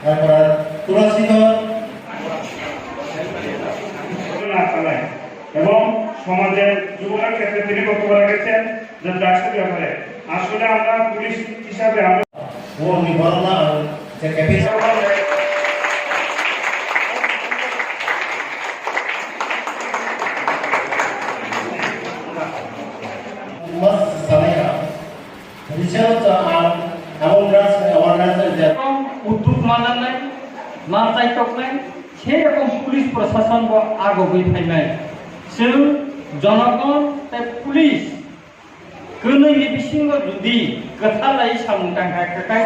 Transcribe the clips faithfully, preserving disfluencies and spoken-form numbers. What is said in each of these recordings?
তারপর তুলসীধর। না চালায় এবং সমাজের যুবকের ক্ষেত্রে তিনি বক্তব্য রাখেছেন যে ড্রাগসের ব্যাপারে। আসলে আমরা পুলিশ হিসাবে আমরা ও নিবন্ধন যে capital Mas sanaya. Research ang abo drugs ni awareness ni je. Tong utuk mananai, mantai toknai, se rokom police prosason bo agogwi phainai. Chwng jonogon tei police kwnwi ni bisingo jodi kwthalai samung tangkha, kwkai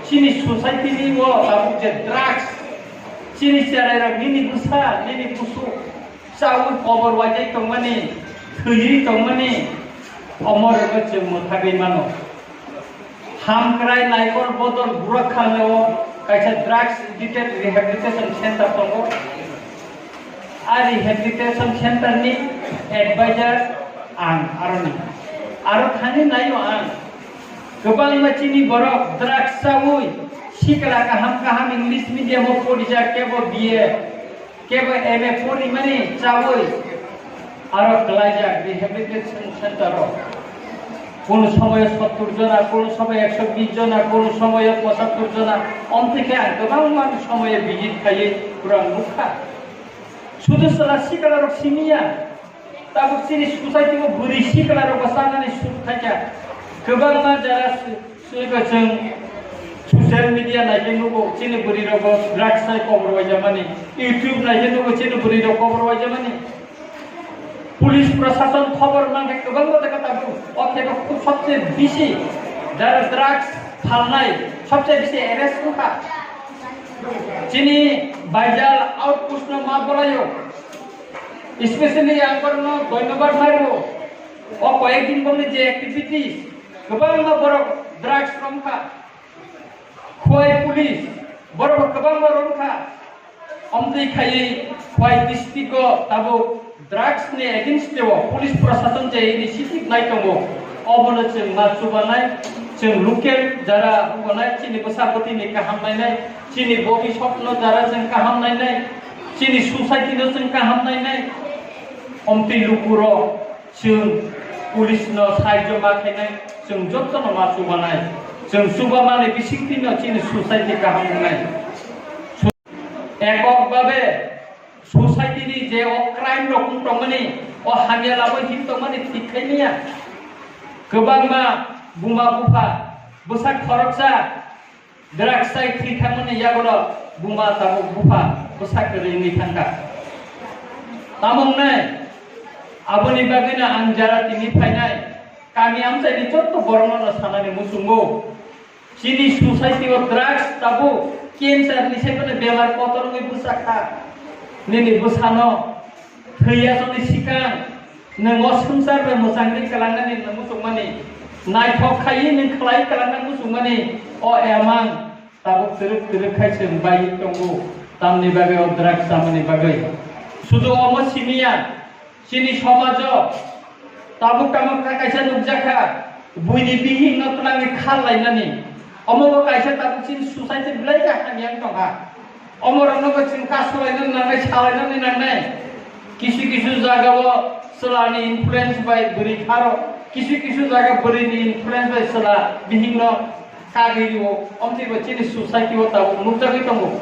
chini society ni o tabuk je drugs, chini cherai rok nini bwsa, nini busu, chaui kobor waijai tongmani, thwiwi tongmani, omo rwgwi chwng mwthagwi mano. Hamkrai Naikol Bodol Burakhanglao kaisa drugs addicted rehabilitation center tongo. A rehabilitation center ni advisor ang aroni. Aro thani naio ang. Kwbangma chini borok drugs chaui sikla kaham kaham English medium o porijak kebo B A. Kebo M A porimani chaui aro kwlaijak rehabilitation center o. Kono somoyo sottur jona, kono somoyo ekso bish jona, kono somoyo pochattor jona. Omtwi khe ang kwbangma somoyo visit khaiwi pura nukha. Sudu chwla sikla rok simiya. Tabuk chini society o bwrwi sikla rok bo chanani suk thaikha. Kwbangma jara Swi-, swi khe chwng social media naikhe nugo, chini bwrwi rok bo drugs sai kobor waijamani, YouTube naikhe nugo, chini bwrwi rok kobor waijamani. Police prosason khobor mankhe kwbangma jagao tabuk, o khe bo khub sobse bisi jara drugs phalnai sobse bisi arrest wngkha. Chini Baijal outpost no ma bolaio, especially ang borokno dhonyobad mario. O koyek din bongni je activities, kwbangma borok drugs romkha. Khowai police, borok kwbangma romkha. Omtwi khaiwi Khowai district o tabuk drugs ni against o police prosason je initiative nai tongo. Obono chwng ma chubanai, chwng local jara wngnai, chini bwsa bwtwi ni kaham nainai, chini bobiswt no jara chwng kaham nainai, chini society no chwng kaham nainai. Omtwi lukurok Chwng police no sahajyo ma khainai, chwng jotono ma chubanai. Chwng chubamani bisingtwi no chini society kaham wngnai. Ekok babe society ni je o crime rok wng tongmani, o hamya lama hin tongmani thik khai manya. Kwbangma buma bupha, bwsa khoroksa, Drugs sai thwi thangmani yagulo buma tabuk bupha bwsa kwrwi wngwi thangkha. Tamo wngnai? Aboni bagwino ang jara tini phainai kami amchaini jotto borokno sanani muchungo. Chini society o drugs tabuk cancer ni sai phano bemar kotor wngwi bwsa kha. Nini bwsano thwi aswkni swkang Nwng o swngchar bai mwchangwi kwlangnani nwng muchungmani, naithok khaiwi nwng khlai kwlangna muchungmani, o emang tabuk twrwk twrwk khai chwng bai tongo, tamni bagwi o drugs chamani bagwi. Sudu omo simiya, chini somajo tabuk tamo kha kaisa nukjakha, buini bihikno twlangwi khar lainani, omo bo kaisa tabuk chini society belai khe hamya wng tongkha. Omorokno bo chwng kasulainani nangnai, salainani nangnai. Kisu kisu jagao chwlani influence bai bwrwi kharo, kisu kisu jaga bwrwini influence bai chwla bihikno kagwi rio. Omtwi bo chini society o tabuk nukjagwi tongo.